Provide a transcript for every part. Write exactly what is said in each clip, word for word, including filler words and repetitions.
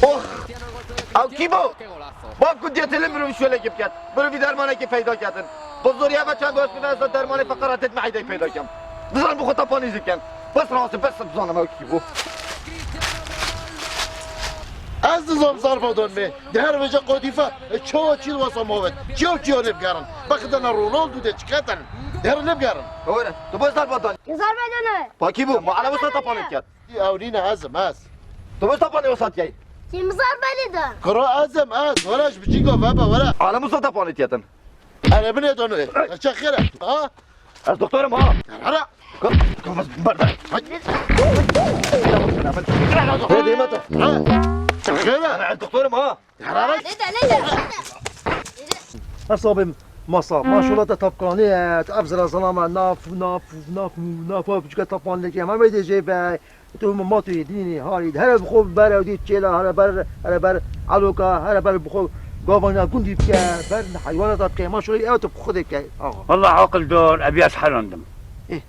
Oh! Ew kî bû? Bab ku diyetê li mirovî şwelekê biket. Mirovî dermanekê peyda ketin. Bi zorî eve çend baş bibe, ez dermanê feqeratê di me'deyê peyda kem. Dizan bi xwe tepanî jî ken. Bes rastî, bes dizanim ew kî bû. Ez dizam Zarbadan me. Di her vêca qatîfa, e, çawa çîl wasa mavêt. Çiya çiya lê bigerin. Bexidene Ronaldo de çiketin. Di her lê bigerin. Were, tu bes Zarbadan. Zarbadan e. Pakî bû, ma ele wisa tepanê biket. Ew nîne, ez im, ez. Tu bes tepanê wisa dikey. Kim Zarbadan? Kuro ez im, ez. Were ji biçîka vebe, were. Ele wisa tepanê diyetin. Hele binê dano. Çe xêre. Ha? Ez doktorim ha. Hara. Ka-, kafes berde. Hay. Hadi, hadi. Ha? Çe xêre. Ez doktorim ha. Hara. Lede, lede. Hesabê masa, maşallah te tapkanê, tu ev zira zalama naf, naf, naf, naf, naf, çika tapan leke, hemê de jê be. Tu ma tu yê dînî, harî, here bi xwe ber ew dî çêla, here ber, here ber eloka, here ber bi xwe gavana gundî bike, ber heywanata bike, ma şoy ew tu bi xwe de bike, axa. Wallah aqildor, ev ez helandim. Eh.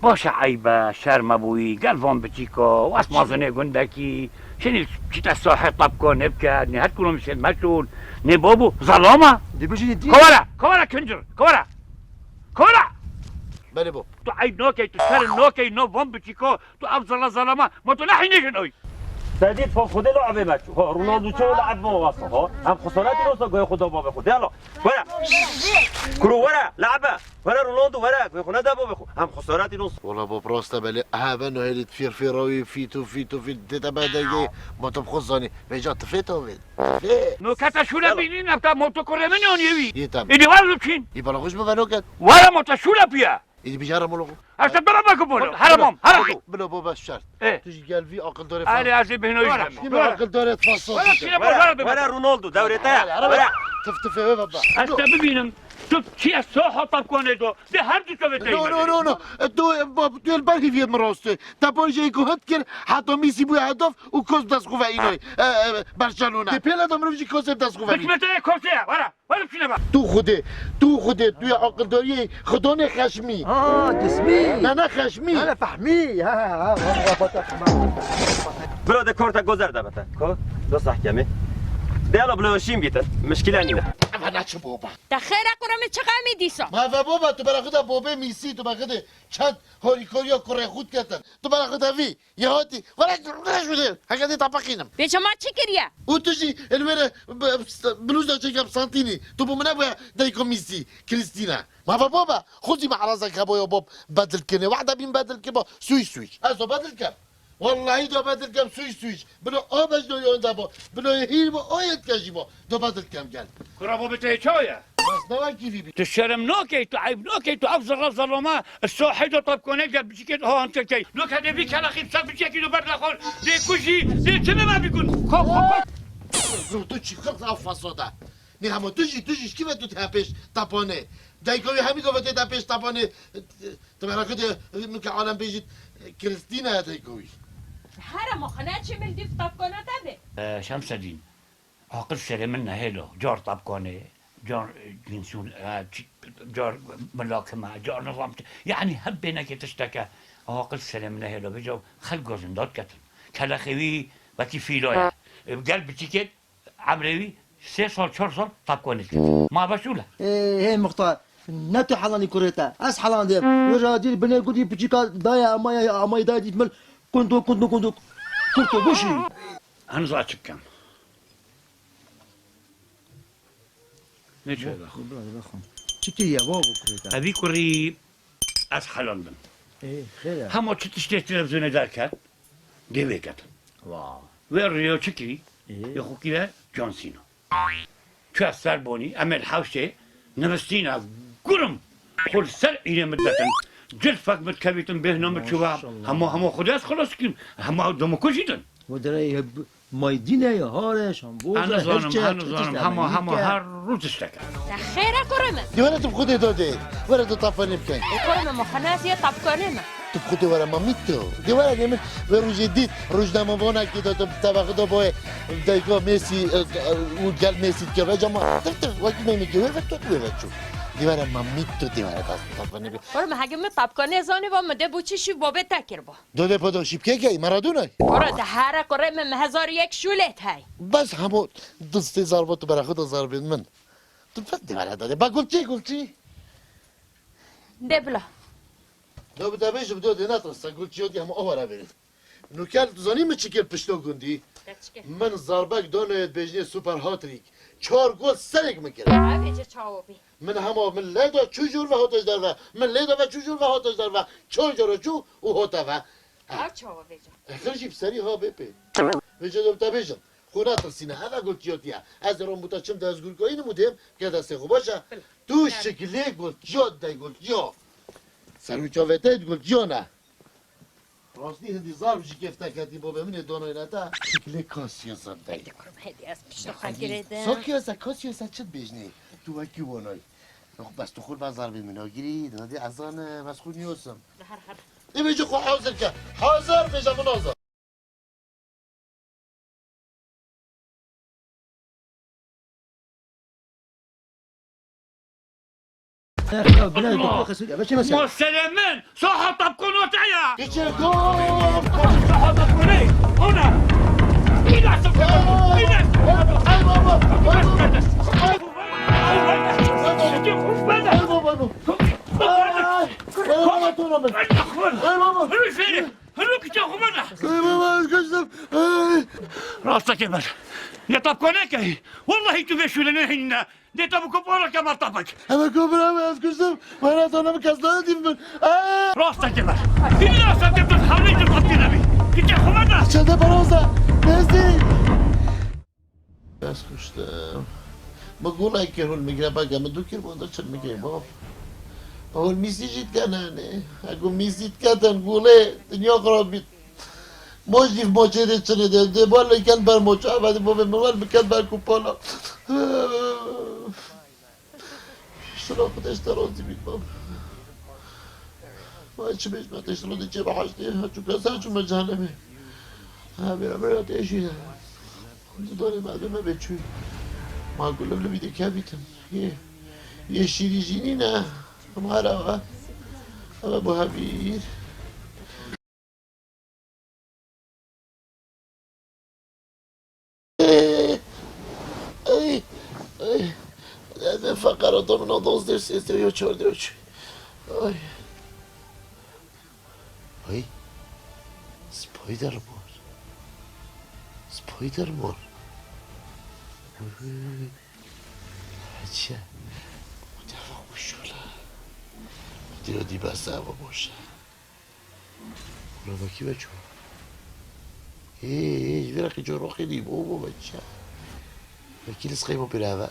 Baş e, eyb e, şerm e bûyî, gel van biçîka, wes mazinê gundekî, şinî çite sahê tepka nêbike, nê her kulom şêd meşûl, nê babo, zalama. Dibêjî dî. Kovara, kovara kincir, kovara. Kovara! Belê bo. Tu eyb nakey, tu şerm nakey, no van biçîka, Tu ev zala zalama, ma tu nehîne jin oy. Sedî, tu Xwedê la evê me çû. Ha, Ronaldo çawa la ev me wasa, ha? Em xesaretî wasa goyê xwe da babê xwe. De la. Were. Kuro were, la ebe. Were Ronaldo, were. Goyê xwe neda babê xwe. Em xesaretî wasa. Wala bab rast e belê. Eve no hêlî fîr fîr rawî, fît û fît û fît dê te bedegê. Ma tu bi xwe zanî. Vêca tu fê tavê. Fê. No kete şûle bînî, nefta motokurê min oniye wî. Yê tam. Îdî var biçîn. Yê bala xwe ji min venoket. Were moto şûle piye. Îdî bijara molo xwe. Ez te bera beko bolo. Hera mam, hera tu. Bila bo bes şert. E. Tu ji gel vî aqildarê fa- Erê, ez ê bihno Wara, işte. Wara aqildarê fasol. Wara çile bol, wara bebe. Wara Ronaldo, dewrê te. Wara, wara. Wara. Tif tifê ve baba. Ez te bibînim. Tu çi ez so hata kone do. De her du tövbe. No, no, no, no. E, tu, e, bab, tu el ber hîviyê min rastê. Te bojê ku hit kir, heta Messi bûye hedef û kos dest xwe ve înoy. E, e, Barcelona. Te pêle de mirov jî kosê dest xwe ve. Bikme te kosê, wara. Were çile be. Tu Xwedê, tu Xwedê, tu ya aqildariyê Xwedonê xeşmî. Ha, cismî. Ne, ne, xeşmî. Ne, ne, fehmî. Ha, ha, ha, ha, ha, ha. Bira de korta gozer de bete. Ko? Do sahkemi. De ala bila şîn bîtin. Mişkile nîne. Eva ne çi boba. Te xêre kuremi çi xemî dîsa? Ma ve boba, tu bera xwe de bobê Messi, tu bera xwe de çend harîkariya kurê xwe diketin. Tu bera xwe de vî. Ya hatî, were, were şûdê, heke dê tapaqînim. Bêje ma çi kiriye? Û tu jî li wêre b-, b-, blûzda çêke bi santînî. Tu bo min nebûye dayika Messi, Krîstîna. Ma ve baba, xwe zî me erazek heboya bob bedil kirine. Wehda bîn bedil kirba, swîş swîş. Ez do bedil kem. Wellahî do bedil kem swîş swîş. Bilo a bej do yon de bo. Bilo hîr bo, o yetke jî bo. Do bedil kem gel. Kura bo bi te çawa ye? Bes ne wekî vî bî. Tu şerm nakey, tu eyb nakey, tu ev zerra zerrama, sahê de tapkane gel biçikê ha han kekey. Lo kede vî kelaxî ser biçekî lo ber lexol, dê kujî, dê çi me bikun? Ko, ko, ko. Ruh tu çi kırk ev fasoda. Ne hemo tu jî, tu jî şkî ve tu te pêş tapane. Dayka wî hemî gove te te pêş tapane. Tu merak de min ke alem bêjit Kristîna ye dayka wî. Here ma xwe ne çi min dîf tapkana te be. Ee, Şemsedîn. Aqil serê min nehêlo. Car tapkanê, car, e, cinsûn, e, ç-, car milakime, car nizam. Yanî hep bênekê tişteke aqil serê min nehêlo. Vêca xelk gazinda diketin. Kelexê wî wekî fîla ye. E, gel biçîkê emrê wî sê sal, çar sal tapkanê diketin. Ma beşûle. Ê, hey muxtar, ne tu helanî kurê te. Ez helandê. Wêja dîr binê gudî piçîka daye amaya, amay daye dît mil. Kundu, kundu, kundu. Kurtu bişî. Heniza çi bikim? Ne çi? Çi kiriye, babo kurê te? Evî kurî ez helandim. Ê, xêr e. Hema çi tiştê televizyonê derket, dê wê ketin. Wa. Wê riyo çi kirî? Ê. Yê xwe kire John Cena. Çu ez ser bonî, em ê li hewşê nivistîna gurim xwe li ser îrê min detin. Cilfek min dikevîtin, bêhna min çû ve. Maşallah. Hema, hema xwe dê ez xilas dikim. Hema do min kujîtin. We derê ye, maydîne ye, hare, şamboz e, Hanu zanim, hanu zanim, hema, hema her rû tiştek e. Te xêre kurê min. Di were tu bi xwe dê dodê. Were tu tapanê bikey. Ê kurê min, min xwe nesiye tapkanê min. Tu bi xwe dê were mamî tu. Dê were lê min ve rojê dît. Rojnamevanekî de tu bi teveqi de boye. Dayka Mesî, e, e, û gel Mesî dikir. Vêca ma tif tif wekî memî ki wê ve tu wê ve çû. Dîwere mamî tu dîwere tas tas beni bi. Oğlum, hagi mi tapka nezani va mi de bu çi şi bobe tekir bu. Dode podo şipke ke Maradona. Ora de hara kore mi hezar yek şulet hay. Bas hamo distê zarba tu bera xwe da zarbên min. Tu fek dîwere dade. Ba gulçî, gulçî. De bila. Do bi te bêjim, do de natirse gulçî yot ya hema o were verin. Nûker, tu zanî min çi kir pişto gundî? Te çi kir? Min zarbek danoyê dibêjinê Super Hat-Trick. Çar gol serek min kir. Ev ê çawa bî? Min hema min lê da çû jor ve hate ji derve. Min lê da ve çû jor ve hate ji derve. Çar cara çû û hate ve. Ev çawa vêca? Xir jî bi serî ha bê pê. Vêca de te bêjim. Xwe netirsîne. Ev e gulçiyotiye. Ez ê rom bûta çim de ez gurkoyînim û dêm ke destê xwe baş e. Bila. Tu şikilê gulçiyot de gulçiyo. Ser û çavê te gulçiyo ne. Rastî hindî zarf ji kêf te ketî bo be min ê donayne te. Şiklê kasiyê zindey. Heydi kurum, heydi ez pişta xwe girêdim. Sokiyê se, kasiyê se çi dibêjnê? Tu wekî wonay. Yox, bes tu xur ben zarfê min agirî, dinadî ez zanim, ez xur niyosim. Her, her. Ê bêje xwe hazir ke. Hazir bêje min hazir. Muhterem, so hata konotaya. Geçe gol. So hata kone. Ona. Ila so. Ila. Ay baba. Ay baba. Ay baba. Ay baba. Hırı kiçe kumana. Ey baba, ez kaçtım. Ey. Rasta kemer. Ne tapko ne key? Vallahi tu beşule ne hinne. Ne tabu kopara kemer tapık. Hemen kopara mı, ez kaçtım. Bana sana mı kazdı diyeyim ben? Ey! Rasta kemer. Beni rasta kemer. Havle tu tapki ne bi? Kiçe kumana. İçeride para olsa. Nezdi. Ez kuştim. Min gulekê hûn min gire bege, min du kir wenda çil min key bab. Hûn mîsî jî dikenin. Ego mîsî diketin gulê dinya xirab bît. Moç dîv moçê dê çinê dê. Dê bar lê ken ber moç. Avadî bavê min wer biket ber kupala. Şuna Xwedê ji te razî bît, bab. Vay çi bêj me, te ji Xwedê çê be heştê, ha çû kesa çû me cehennemê. Ha, bêra, bêra, te jî. Di dorê me, me bê çû. Ma ku lev levî de kevîtin. Yê, yê şîrî jî nîne. Em hera ve. Eve bu hevîr. Ay, ay, ay. Feqara domino dozdê sêzdê yo çordê yo çi. Ay. Ay. Spider-Man. Spider-Man. Çi? Defa kuşula. Diyor dibe sava boşa. Ula vekî veço. Ê, ê, ji vê re qî coroxê dî bo, bo veçe. Vekî li sqeymo pêre eve.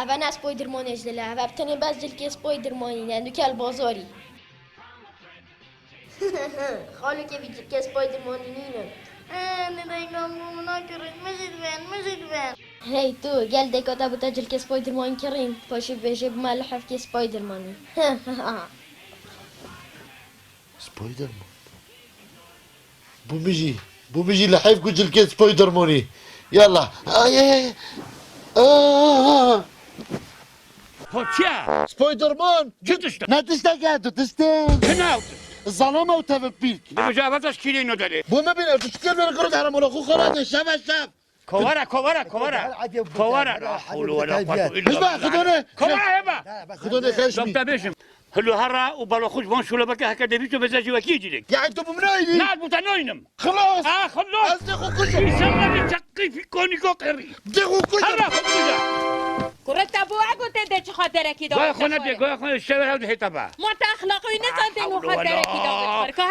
Eve ne Spidermanê ji dile, eve bi tenê bes cilkê Spidermanî ne, nuke li bazarî. Xalo kevî cilkê Spidermanî nîne. Ê, nedayî gam bû min nakirin, min jî diben, min jî diben. Hey tu, gel dêka te bi te cilkê Spidermanî kirîn, paşê bêjê bi me lihevkê Spidermanî. Spiderman. Bu min jî, bu min jî lihevk û cilkê Spidermanî. Yallah. Ay, ay, ay. Aa! Hoçya! Spiderman! Çi tişt? Ne tiştek e, tu tiştê? Çi nav tişt? Zalama û tevil pîrk. Di bijavata şkîlê no derê. Bu me bîne, tu şikir beni kuru dara mola xu xala de, şeve şev. Kovara, kovara, kovara. Kovara. La hawle ve la quwwete illa billah. Hizba, xidone. Kovara hema. Xidone xeşmî. Doktor Beşim. Hulu hara û balo xuş von şule beke heke de bîto beze jî wekî cilek. Ya tu bumnayî. Na bu te noynim. Xelas. Ah, xelas. Ez de xu kujim. İnşallah bir çakki fikoniko qeri. De xu kujim. Hala xu kujim. Kureta bu ago te de çi xaterekî da. Goya xwe ne de, goya xwe ne şewe hev de heta ba. Ma te exlaqî ne zan de no xaterekî da.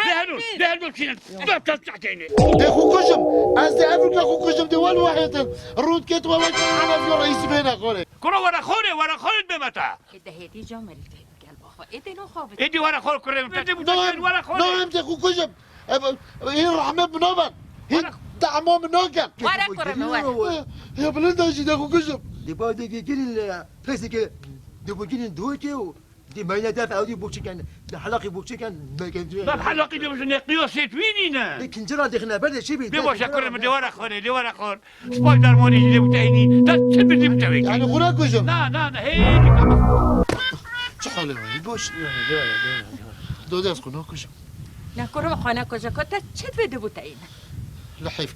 Dehnu, dehnu çîne. Dört dört çakeyni. De xu kujim. Ez de evruka xu kujim de wal wahetin. Rût ket we wek ana diyor reisi bêne xore. Kuro were xore, were xore bemeta. Ê de hêdî camêrî tê gel baxwe. Ê de no xwe. Ê de were xor kurê min. Ê de bu were xore. No em de xu kujim. Ev, ev, hîn rehmet min naben. Hîn Were- tahma min naken. Were kurê min, were. Ya bilind jî de xwe kujim. Di ba de gel, e, peseke, di bu gelin duke û di meyne de ew di bokçeken, di helaqî bokçeken, meken. Bab helaqî de ne qiyasê tu nîne. Di kincira dixine ber de çi bi? De başa kurê min, de were xwene, de were xwene. Spider-Manê jî lê bû te înî. Te çi bi dî bi te wekî? Yani xwe nakujim. Na, na, na, hey, dikama. Çi halê wî? Boş. Do dest xwe nakujim. Ne kurê xwe nakuje, ko te çi divê dibû te înî? Li heyf.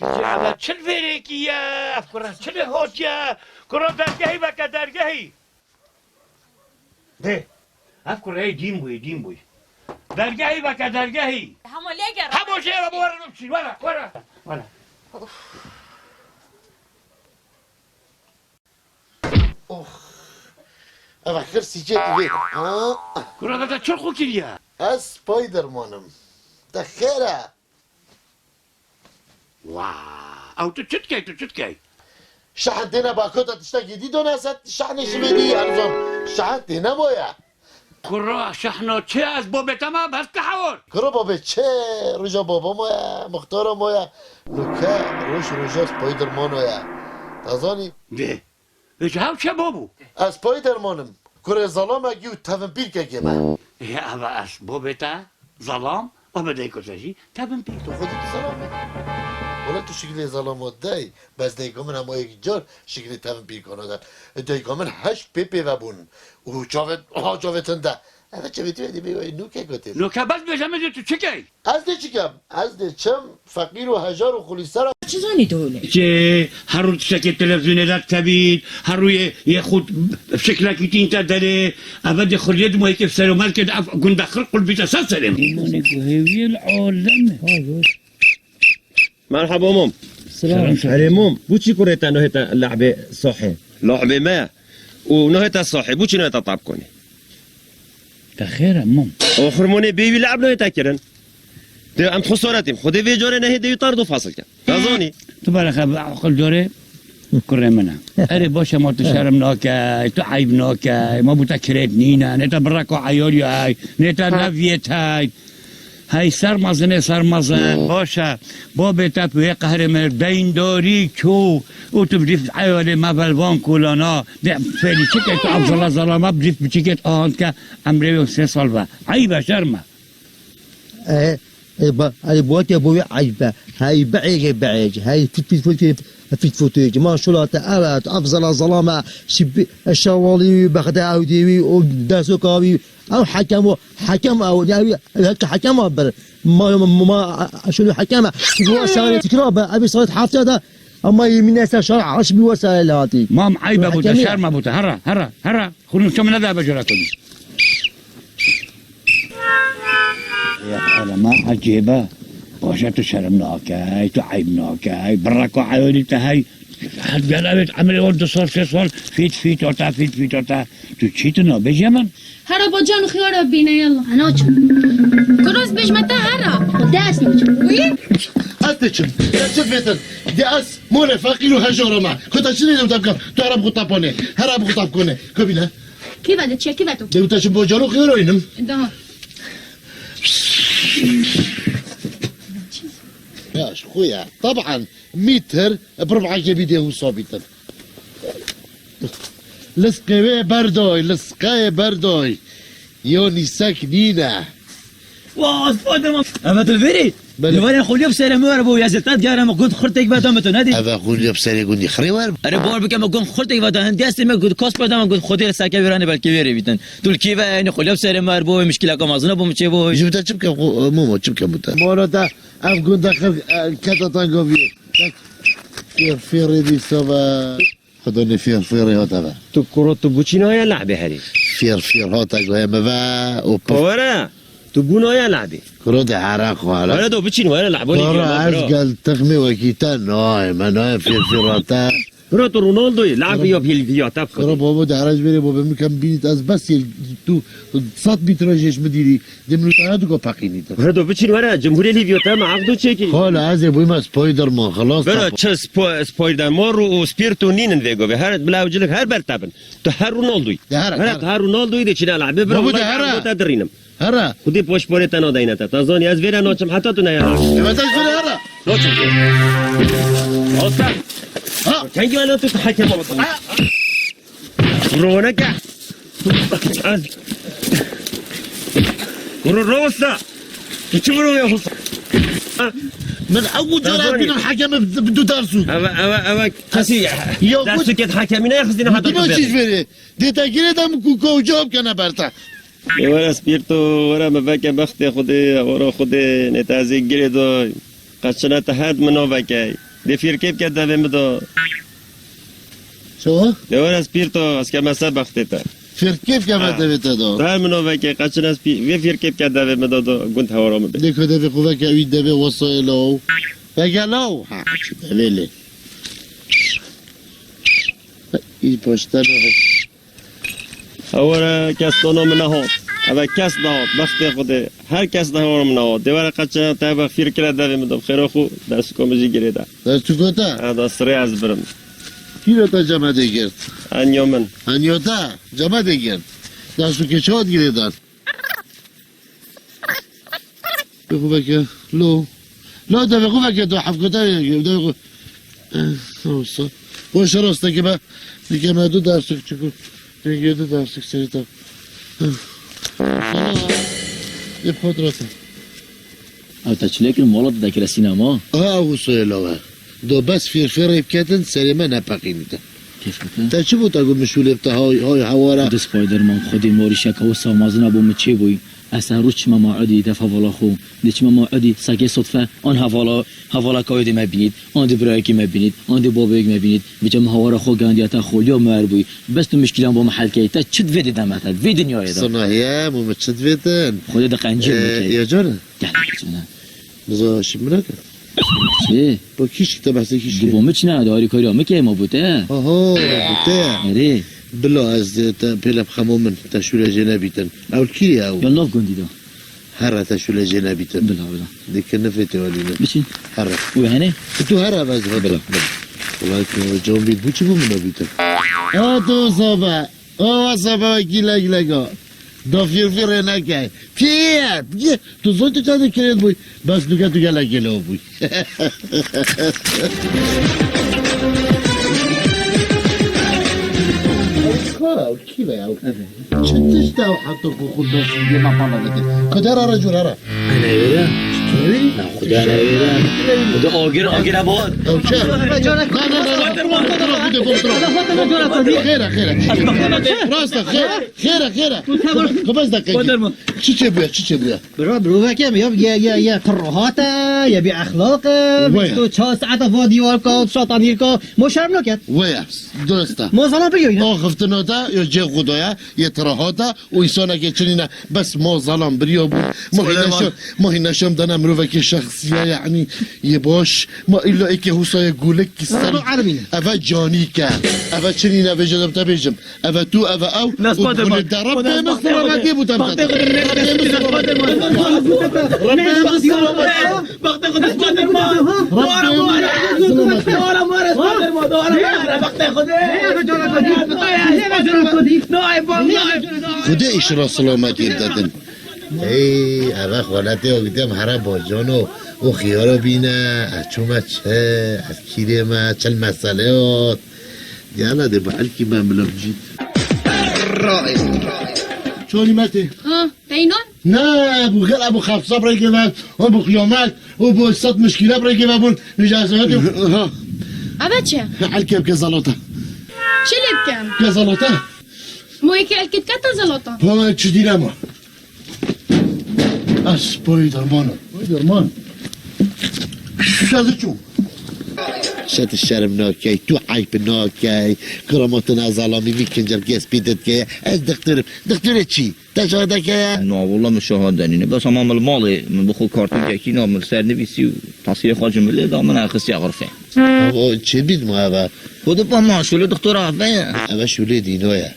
Ev çil vêrekî ye, ev kure çilê hot ye, kuro dergehî veke dergehî. Dê, ev kureyê dîn bûyî, dîn bûyî. Dergehî veke dergehî. Hema lê gere. Hemo jê re biwerin û biçîn. Were, were, were. Of. Oh. Eva xirsî cê divê. Ha? Kura da te çil xwe kiriye? Ez Spider-Man im. Te xêr e. Wa, ew tu çi dikey, tu çi dikey? Şehn têne bakota tiştekî dî done set şehnê şivê dî erzon. Şehn têne boye. Kuro şehno çi ez bobê te ma bes te hewor. Kuro bobê çi roja baba moye, muxtara moye. Nuke roj roja Spider-Mano ye. Te zanî? Dê. Vêca hew çe babo? Ez Spider-Man im. Kurê zalamekî û tevinpîrkekê me. Ê, eva ez bobê te zalam, eva dayiko te jî tevinpîr. Tu xwedî tu zalam î. Wele tu şikilê zalamo dey, bes dayika min hema yekî car şikilê tevinpîrkana de. Dayika min heşt pê pê ve bûn. Û çavê, ha çavê tinde. Eve çavê tu yê dibê wê nûke gotê. Nûke bes bêje min dê tu çi key? Ez dê çi kem? Ez dê çim feqîr û hejar û xulîsera. Çi zanî tu hûlê? Çi her rû tiştekê televîzyonê derkevît, her rû yê, yê xwe şiklekî tînte derê, eve dê xuliyê di moyekê serê merkê de ev gundexil qulbîte ser serê min. Îmanê guhêwiyê li alem e. Merhaba mom. Selam. Erê mom, bu çi kurê te nohê te lehbê sohê? Lehbê me. Û nohê te sohê, bu çi nohê te tab konê? Te xêr e mom. O xirmonê bêwî lehb nohê te kirin. De em xesaretîm. Xwedê vê carê nehê de wî tard û fasil kin. Te zanî? Tu bere xwe bi aqil carê kurê min e. Erê baş e, ma tu şerm nake, tu eyb nake, ma bu te kirêt nîne, nê te bireka eyalî hey, nê te neviyêt hey. Hey, sermezin ê sermezin, baş e. Babê te bi wê qehrê me deyndorî çû û tu bi dîf eyalê me velvan kolana. De fêlî çi ke tu ev zala zala me bi dîf biçîkêt ahand ke emrê wê sê sal ve. Eyb e, şerm e. E, e, ba, e, bu te bu eyb e. Hey, be'êge, be'êge. Hey, fit, fit, fit, fit, fit, fit, fit. Maşallah te, evet, ev zala zala me. Şibi, şawalî, bexde, ew dêwî, o desoka wî. Ew hekem o, hekem ew, ya, ya, hekem a bir. Ma, ma, ma, şunu hekem a. Çünkü o sare tikra be, abi saat hafta da, ama yemin etse şar aş bir o sare lati. Mam, eyb e bu te, şerm e bu te. Hera, hera, hera. Xunum ço min neda bejara konî. Ya, erema ecêbe. Baş e tu şerm nakey, tu eyb nakey. Bireka eyalî te hey. Her gel evet, emrê wan du sal, sê sal, fît, fît ota, fît, fît ota. Tu çi tu nabêje min? Hera ba can û xiyara bîne, yalla. Ana çi? Kuros bêj me te hera. Xwe dest mi çi? Wî? Ez te çim? Te çi vêtin? De ez mole feqîr û hejara me. Ku te çi nêdim te bikam? Tu hera bi xwe tapane. Hera bi xwe tapkone. Ku bîne? Kî ve de çi? Kî ve tu? De te çi bo can û xiyara înim? Daha. Ya, ji xwe ya. Taban, mîtir, bi rib'ekê bî dê hûsa bîtin. Liskê wê berdoy, liskeyê berdoy. Yo nîsek nîne. Wa, Spiderman. Eve tu verî? Belê. Li verê xulya bi serê min wer bû, ya zirtet gere min gund xurtek veda min tu nedî? Eve xulya bi serê gundî xirê wer. Ere, bawer bike min gund xurtek veda, hin destê min gund kas peda min gund xudê li seke wêranê belkî wêrê bîtin. Tu li kî ve, yani xulya bi serê min wer bû, mişkîleka mezin bû min çê bû. Ji te çi bikem, xo-, Momo, çi bikem te? Moro te ev gunda xir, e, keta tan goviyê. Fêr, fêrê dîsa ve. Xwedê fêr fêrê hate ve. Tu kuro tu buçîna ya lehbê herî. Fêr fêr hate goye me ve û pir. Were, tu bûna ya lehbê. Kuro de hera xwe hele. Were do biçîn were lehbo lê Kuro ya ez bro. Gel texmê wekî te nayê, me nayê fêr fêr hate. Bro tu Ronaldoyê, lehbê ya pêlî ya te Kuro bikî. Babo de hera ji vêrê bo be min kem bînît ez bes yê tu sed metre jêş mi dîrî. Di minûtaya du go peqînî te. Were do biçîn were, Cumhurê Lîvyo te me aqdo çêkî. Xala, ez ê bûyme Spiderman, xilas Bira, te. Çi spo-, Spiderman û, û Spirto nînin vê govê. Her bila ew cilik her ber te bin. Tu her Ronaldoyî. De here, Here, here. Tu her Ronaldoyî de çîna lehbê. Bira, Babo, de wela here. Te dirînim. Here. Xwedê poşporê te nadayne te. Te zanî ez vêre naçim heta tu neya. Evet, ez vêre here. Naçim. Asta. Ha. Kengî wela tu hekema. Ha. Roneke. Ro-, ro usta. Tu çi vurun ya usta? Ha? Min ew cara bînin hekeme bi, bi du dersûk. Eve, eve, eve. Kesî ya. Dersûkê hekemîne ya xizîne hata tu çî verê. Dê te girê de min ku kewca bikene ber te. Were Spirto, were me veke bextê Xwedê, were Xwedê, nê te ez ê girê doy. Qeçine te her min navekey. Dê fîrkê bike devê min do. Çawa? Dê were Spirto, ez keme ser bextê te. Fîrkê bike me devê te do. Te her min navekey, qeçine ez pî-, vê fîrkê bike devê min do, do, gund hewara min bê. Dê ku devê xwe veke, wî devê wesayê law. Veke law. Ha, şu devê lê. Î poştene. Hewara kes dana min nehat. Eve kes nehat. Bextê Xwedê. Her kes de hewara min nehat. Dê were qeçine te be fîr kire devê min de. Xêra xwe dersûka min jî girê de. Dersûka te? Ha, da sirê ez birim. Kî ve te cemedê girt? Enya min. Enya te? Cemedê girt. Dersûkê çawa girê de? Bê xwe veke. Lo. Lo, devê xwe veke, tu hefkota veke, devê xwe. Eh, olsa. Boş rasteke be. Dikeme du dersik çiku. Denge du dersik serî te. Ê potrata. Ew te çilekir mola tu dekire sînema? Ha, ew soyê lawe. Do bes fêrfêrê biketin, serê me nepeqînîte. Kêfeke. Te çi bû te got min şûlê bite hay, hay hewara? Xwedê Spiderman, Xwedê morîşeka wisa mezina bo min çêbûyî. Ez her roj çime ma edî def hevala xwe. Dê çime ma edî sekê sodfe an hevala, hevala kawê dê me bînît, an dê birayekî me bînît, an dê babeyek me bînît. Vêca min hewara xwe gandiya te xoliya me er bûyî. Bes tu mişkîlan bo min hel keyî. Te çi divê dê deme te, vê dinyayê de? Sanahiye, mû min çi divê te? Xwedê de qencî Ee, min keyî. Ya canım. Gel, gel, gel. Niza şî min nake. Çi? Bo kîşî te behsê kîşî. Di bo min çi ne? Di harîkariya min ke ma bo te. Oho, bo te. Erê. Bila ez te pêle bixemo min, te şûle jê nebîtin. Ew kî ye ew? Ya nav gundî de. Here te şûle jê nebîtin. Bila, bila. Dikir nifê tê welî ne. Biçin. Here. Û hene? Tu here ez hata. Bila, bila. Wala tu can bît bû çi bû min nebîtin? Ya tu sabe. Awa sebe wekî leglega. Da fîrfîrê neke. Fîr! Fîr! Tu zon tu çendê kirêt bûy. Bes nuke tu gelek gelo bûy. Ew çi kar e? Ew kî ve ew? Çi tişt e ew heta ku xwe dest yê me pala dike? Ku dera re cû re re. Ana wêre. Çi? Na xuda na wêre. Xuda agir, agir e bot. Ew çi? Na, na, na, na. Bira, bira, bira. Xêre, xêre. Rasta, xêre, xêre, xêre. Xebez de kekî. Çi çê bûye, çi çê bûye? Bira, bira, vekem ya, ya, ya, ya, tirrohat e, ya bêexlaq e, Waya. Vêsto çar saeta va dîwarka, şatanîrka, mo şerm naket. Waya, durust e. Mo zana biriyo yine. Axiftina te, ya cê xuda ye, ya tirrohat e, û însanekê çi nîne bes ma zalan biriya bû. Ma hîna Süleyman. Şem, ma hîna şem dana mirovekê şexsiye, yanî yê baş. Ma îlla êkê hûsayê gulik ki ser. Zano erebî ne. Eve canî ke. Eve çi nîne vêje de te bêjim. Eve tu, eve ew. Nas û Spiderman. Gulê de Nas Spiderman. Rebê min selametê bû te. Rebê min selametê. Nas Spiderman. Rebê min selametê. Bextê xwe de Spiderman. Dora mare, dora mare, Spiderman, dora mare, bextê xwe de. Xwedê îşra selametê bidin. Ey, eve xweletê o gidem here bacano. O xiyara bîne, ez çûme çi, ez kîrê me, çil mesele ot. Yala de bu elkî me milim cît. Çolî me tê. Ha, teynon? Ne, bu gel bu xefsa bırakıver. O bu kıyamet. O bu sat müşkile bırakıver bun. Mücazatı. Ha. Eve çi? Elkî ke zalata. Çi lê bikim? Ke zalata. Moyê ke elkî dike te zalata. Tamam, çi dîle ma. Ez boy derman. Boy derman. Şaziço. Şet şerm nakey, tu eyb nakey. Kiramatına zalamî mi kincir kes pî dikey. Ez doktorim. Doktorê çi? Te şahade keye? Na, wala min şahade nîne. Bes ama min li malê, min bi xwe kartûn kekî na, min ser nivîsî û tasîrê xwe ji min lê da, min existiye xurfê. Ama çi bît ma eve? Xwe dipa ma şûlê doktora eve ye. Eve şûlê dîno ye.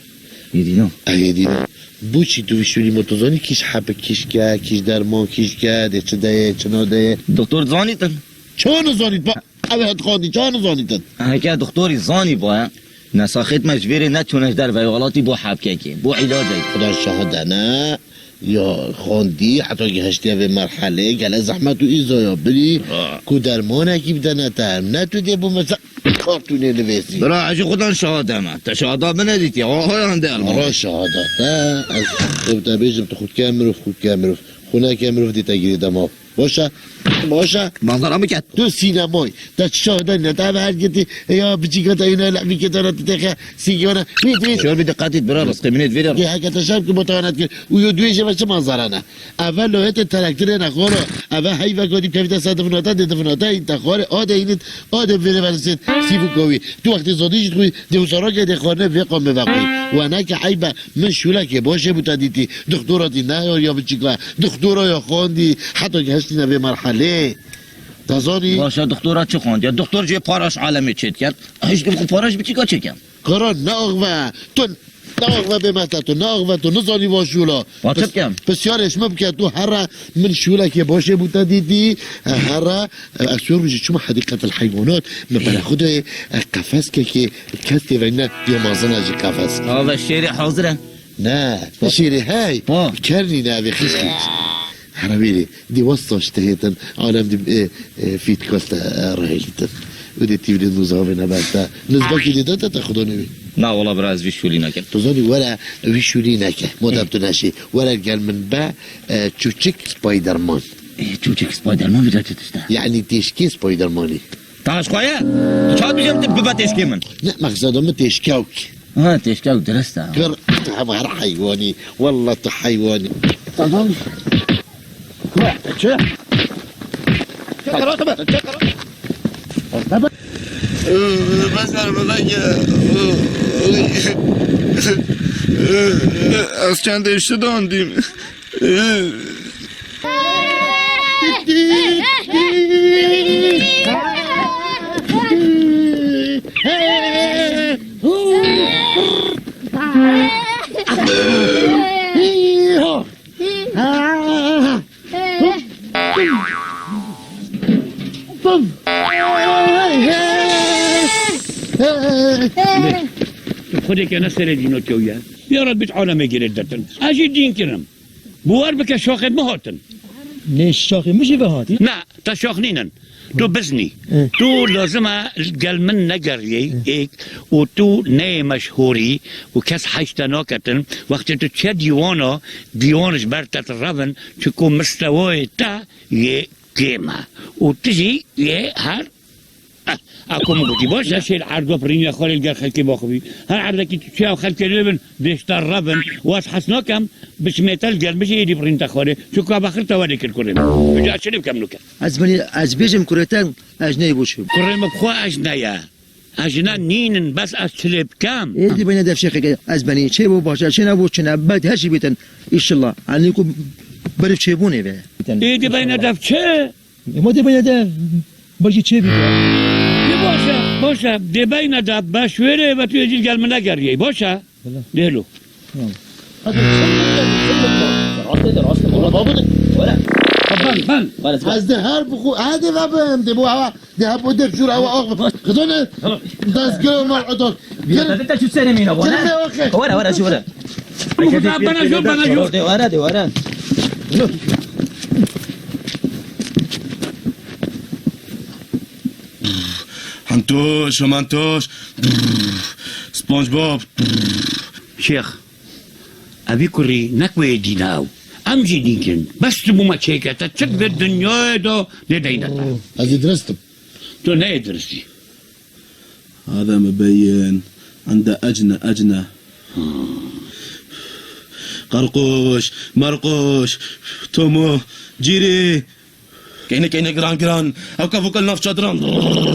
Yê dîno? E, yê dîno. Boçî tu vî şûlî ma tu zanî kîş heb kîş ke, kîş derman kîş ke, dê çi de ye, çi nade ye? Doktor zanîtin? Çawa nizanît ba? Ev het xwendî, çawa nizanîtin? Heke doktorî zanî ba, nesaxêt me ji vêrê neçûne ji derveyê welatî bo hebkekê, bo îlacekê. Xudan şahid e ne. Ya xwendî, heta gihiştiye vê merhelê, gele zehmet û îzaya birî, Ha. ku dermanekî bidene te. Ne tu dê bo mesela kartûnê nivêsî. Bira, ez jî xudan şahid e me. Te şahada min nedîtiye, wa hoyan de elma. Ra şahada te, ez xwe te bêjim, tu xwe dike mirov, xwe dike mirov. Xwe neke mirov dê te girê dema. Baş e, baş e. Manzara mı ket? Tu sînemayî. Te çi şahide ne? Te her gitî, ya biçîka te yine lehvî ketana tu texe sîgana. Wît, wît. Şöyle bir dikkat et, bira, rızkı minnet verir. Dê heke te şev ki bo te anet kir. Û yo duê jê ve çi manzara ne? Eve lohete telektirê ne xoro. Eve heyve godî kevite se divinata, dê divinata, in te xore, ade init, ade vere versit, sîvu kovi. Tu wextê zodî jî xwi, dê usara ke dê xorne vê qomê ve xwi. Wa ne ke eybe. Min şûlekê boşê bû te dîtî. Doktora tî neyar ya biçîka. Doktora ya xwendî. Heta gihiştîne vê merhelê. Te zanî? Baş e, doktora çi xwend? Ya doktor jê paraş alemê çêdiket. Hiç kim xwe paraş biçîka çêken. Kara ne axve. Tu ne axve bê me te tu. Ne axve tu. Nizanî va şûla. Va çi bikem? Pisyarê ji min bike tu here min şûlekê boşê bû te dîtî. Here. Ez sor bijî çima hedîqetil heywanat. Min bere xwe de qefeskekê. Kes tê veyne ya mazina jî qefes. Ava şêrê hazir e. Ne, şêrê hey. Ha. Kernî ne, evê xişkî. Herawîrê, dê westa ji te hêtin, alem dê, e, e, fît kol te, e, rihêlîtin. Û dê tîvlê nûzavê ne ber te. Nizbakî dê de te, te xuda newê. Na, wala bira, ez vî şûlî nakim. Tu zanî were vî şûlî neke. Modem tu neşî. Were gel min be, e, çûçik Spiderman. E, çûçik Spiderman vî de çi tişt e? Yanî têşkê Spidermanî. Taş xwe ye? Tu çawa dibêjim tu bibe têşkê min? Ne, mexseda min têşkewk. Ha, têşkewk dirist e. Kir, tu hema her heywanî. Wallah tu heywanî. Tamam. Çi? Çek karate be, çek karate. Bes ver, bes ver. Ez çend eşti dandîm. Tu xwedê ke ne serê dîno çew ye. Ya Rebbi, alemê girê detin. Ez jî dîn kirim. Bawer bike, şaxê min hatin. Lê şaxê min jî ve hatî. Na, te şax nînin. Tu biznî. Hı. Tu lazim e gel min negeriyê Hı. êk û tu neyê meşhûrî û kes heyş te naketin. Wextê tu çe dîwana, dîwan ji ber te revin, çunku mistewayê te yê kêm e. Û tu jî yê her Eh, a ku min gotî baş e. Neşêl erdo pirîniya xwe lê li gel xelkê baxivî. Her erdekî tu çiya xelkê lê bin, bêşta revin. Û ez hez nakem, biçimê te li gel min jî êdî pirîn te xwarê. Çunku eve xir te werê kir kurê min. Vêca ez çi lê bikem nûke? Ez benî, ez bêjim kurê te, ez neyê bo çi. Kurê min xwe ez neye. Ez ji ne nînin, bes ez çi lê bikem? Êdî beyne dev şêxeke, ez benî. Çê bo baş e, çê ne bo çi ne. Bed her şey bîtin. İnşallah. Anî ku berî çêbûnê ve. Êdî beyne dev çi? Ema dê beyne de belkî çê bî. Dê baş e, baş e. Dê beyne de beş wêrê ve tu êcî gel min negeriyê. Baş e. Dê lo. Rast ede, rast ede. Ola babu de. Ola. Ben, ben. Ez de her bu, hadi ve bu hem de bu hava. De bu de şura hava. Kızını. Dazgı mal atak. Bir de şu sene mina bu. Kirme oke. Ora, ora, şu ora. Bana şu, bana şu. De ora, de ora. Hantoş, mantoş. SpongeBob. Şêx, evî kurî nek wê dîn e ew. Em jî dîn kin. Bes tu bû me çêke te çi di vê dinyayê de lê deyne te. Ez ê dirist im. Tu neyê diristî. Hada mebeyên ende ecne, ecne. Qerqoş, merqoş, tomo, cîrî. Keyne keyne giran giran. Ew kev û kel nav çadiran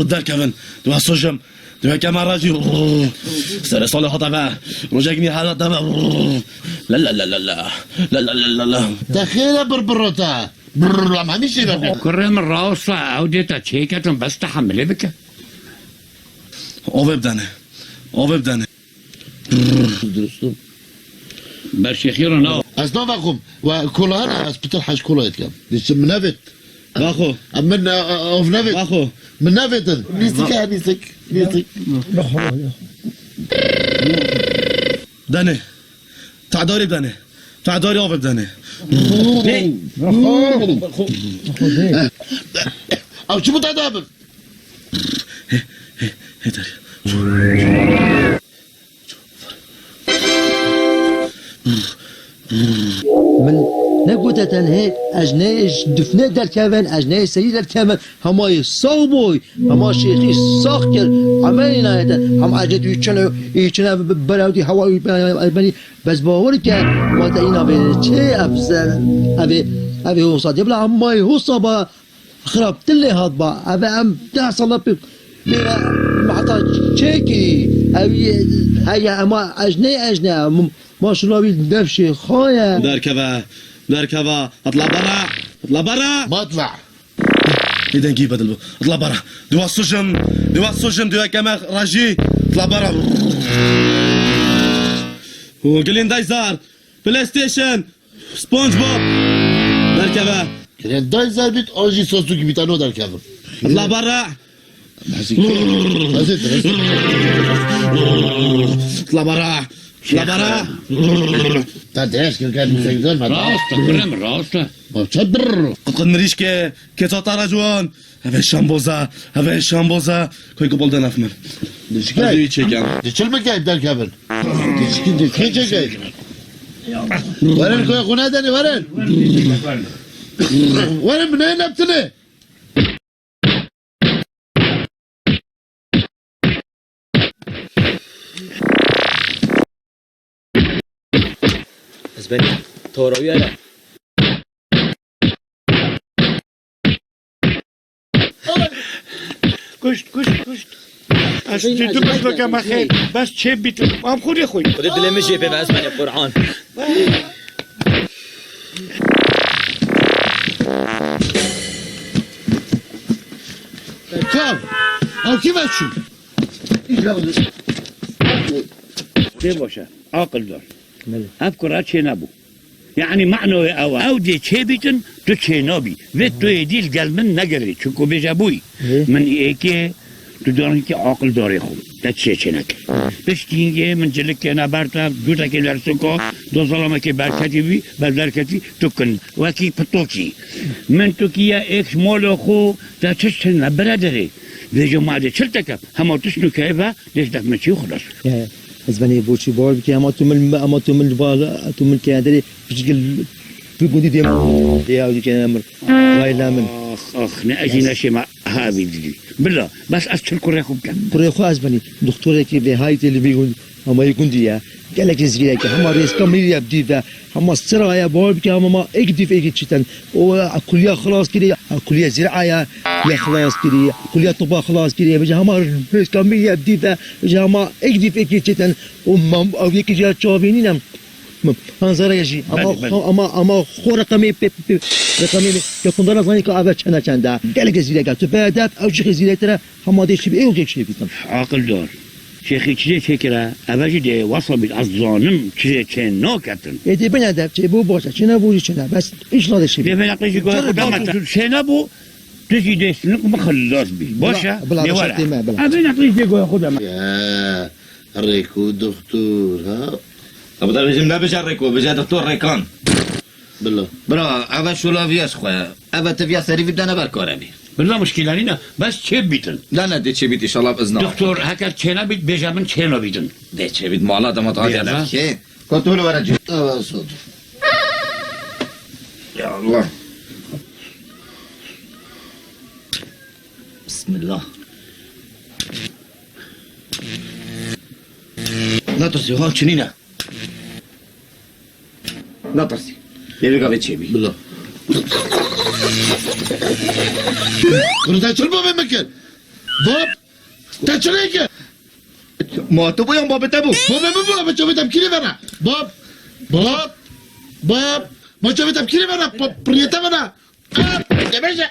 derkevin. Diwa sojim. Diwa kema rajî. Sere sole hata ve. Rojek nî hala deme. La la la la la. La la la la la. Te xêre birbiro te. Brrr, em hemî şêre bû. Kurê min rawsa, ew dê te çêketin, bes te hemilê bike. Ove bidene. Ove bidene. Durustum. Ber şêxî re na. Ez nava xwe ve kola hene, ez pitir heş kola dikim. Dişim min nevêt. Baxo. Em min, e, e, ov nevêt. Baxo. Min nevêtin. Nîsik e, nîsik. Nîsik. Dene. Tadarî dene. Tadarî ove dene. Ne? Ew çi bu tada bin? He, he, he, derya. Min negote tenê ez neyê ji difnê derkevin, ez neyê serî derkevin. Hema yê sax boy, hema şêxî sax kir. Emelî nayete. Hema ez ê tu çin ê, ê çin ev berewdî hewa ê benî. Bes bawer ke, wate îna vê çê ev se-, ev ê, ev ê hosa diye. Bila hema yê hosa ba. Xirabtir lê hat ba. Eve em deh sala pê, pê me heta çêkî. Ev yê, heye ema ejne, ejne. M-, maşallah wî devşê xaye. Derkeve, derkeve. Atla bara, atla bara. Matla. Lê dengî bedil bû. Atla bara. Diwa sujim, diwa sujim, diwa keme rajî. Atla bara. Û gilên dayzar. PlayStation. SpongeBob. Derkeve. Grenday zerbit, an jî Sasuke bît, ano derkevin. La bara. Hazır, hazır. La bara. La bara. Ta ders ki gel bize güzel mi? Rasta, kurem, rasta. Bak, çadır. Kıkın mirişke, ketata racuan. Eve şamboza, eve şamboza. Koy kupol da naf min. Dişkay. Hadi çeken. Diçil mi gel derkevin? Dişki, dişki çekey. Werin koy xuna deni, werin. Werin, bu ne neptini? Ez benî torawî here. Kuşt, kuşt, kuşt. Ez dîtim ez bike me xêr. Bes çê bîtim. Am xurê xwe. Xwedê dilê min jê pê ve ez benî Qur'an. Çav. Ew kî veçû? Pê baş e. Aqildar. Belê. Ev kura çênebû. Yanî mano wê ew e. Ew dê çêbîtin, tu çênabî. Vê tu yê dî li gel min negerê. Çunku bêje bûyî. Ê. Min êkê tu daninkî aqildarê xwe. Te çê çênekir. Piştî hingê min cilikê neber te, cûtekê lersoka, do zalamekê berketî bî, ber derketî, tu kin. Wekî pitokî. Min tu kî ye êk ji mala xwe, te çi çi nebire derê. Vêje ma dê çil teke, hema tu şnûkeyê ve, Dêş def me çî û xilas. Ya, ya. Ez benê boçî bawer bike, ama tu min, ama tu min li ba, tu min keye derê, piçikil, tu gundî dê min. Ya, dê kene min. Vay la min. Ax, ax, ne ecî neşê me ha vî didî. Bila, bes ez çil kurê xwe bikim. Kurê xwe ez benî. Doktorekî vê haytê li vî gund-, ama yê gundî ye. Gelekî zîrek e. Hema rêzka min ya bi dî ve. Hema sira ye, bawer bike, hema ma êk dîf êkê çîtin. O, e, kuliya xilas kirî, e, kuliya zîra ye, ya xilas kirî, kuliya tiba xilas kirî, bêje hema rêzka min ye bi dîf e, bêje hema êk dîf êkê çîtin. O, mam, ew yekî jî ya çavê nîne. M-, manzara ye jî. Ama Belê, belê. xo-, ama, ama xo reqemê pê, pê, pê, reqemê pê, pê kundana zanî ka eve çende çende. Gelekî zîrek e. Tu be edeb, ew jî xê zîrektir e. Hema dê çi bê, ê û dê çi bîtin. Aqildar. Şêxî çi dê çêkire, eve jî dê wesa bît. Ez zanim çi dê çê naketin. Ê dê bine de, çê bû baş e, çê nebû jî çi ne. Bes, îş nade çi bî. Dê vê neqlê jî goya xwe deme te. Çê nebû, tu jî dê sinik min xilas bî. Baş e? Bila, bila, dê were. Bila. Ev vê neqlê jî dê goya xwe deme. Ya, Rêko doktor, ha? Ew dibêjim nebêje Rêko, bêje doktor Rêkan. Bila. Bira, eve şolaviya ji xwe ye. Eve tiviya serî vî bidene ber karevî. Bila muşkîla nîne, bes çêbîtin. La ne dê çêbît, înşallah bi izna. Doktor, heker çênebît, bêje min çênebîtin. Dê çêbît, mala dema ta Bêje diye ne? Çê. Kotolo were cû. Ava sod. Ya Allah. Bismillah. Netirsî, ha çinîne. Netirsî. Lê vê gavê çêbî. Bila. Bunu te çil babê min kir? Bab, te çilê kir? Ma tu bû yan babê te bû? Babê min bû, babê çavê te bikirî vera. Bab, bab, bab. Ma çavê te bikirî vera, pa-, piriyê te vera. Bab, debêje.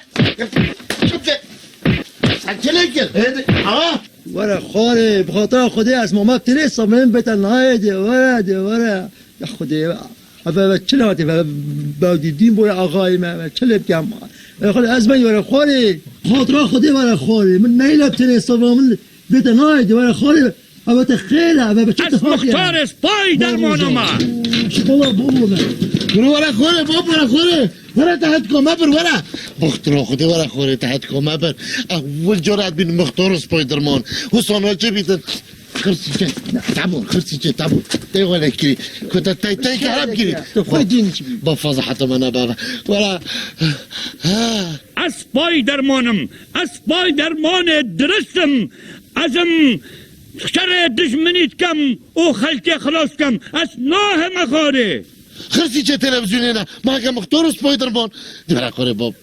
Çup de. Sen çilê kir? Ê, ha? Were xwarê, bi xatira Xwedê ez mama tenê sabê min bête nayê de, were de, were. Ya Xwedê, eve, eve çi hatî, eve, bevdî dîn boye axayê me, eve çi lê bikem? Eve Xwedê, ez ben were xwarê. Xatira Xwedê were xwarê. Min neyle tenê sabê min bête nayê de, were xwarê. Eve te xêr e, eve be çi Ez te hatî? Muxtarê spay dermana me. Şikola bû me. Bunu were xwarê, bab were xwarê. Were te hetko me bir were. Muxtiro Xwedê were xwarê te hetko me bir. Ewil cara dibîn muxtor û spay derman. Husana çi bîtin? Xirsîçe, tabû, xirsîçe, tabû. Tey wele kirî. Kota tey, tey kerem kirî. Tu xwe dîn çi bî? Ba faza heta me nebe. Wala. Ha. Ez spay dermanim. Ez spay dermanê dirist im. Ez im şerê dijminî dikem û xelkê xilas dikem. Ez nahime xarê. Xirsîçe televîzyonê ne. Ma heke muxtor û spay derman. Dibere xarê bab.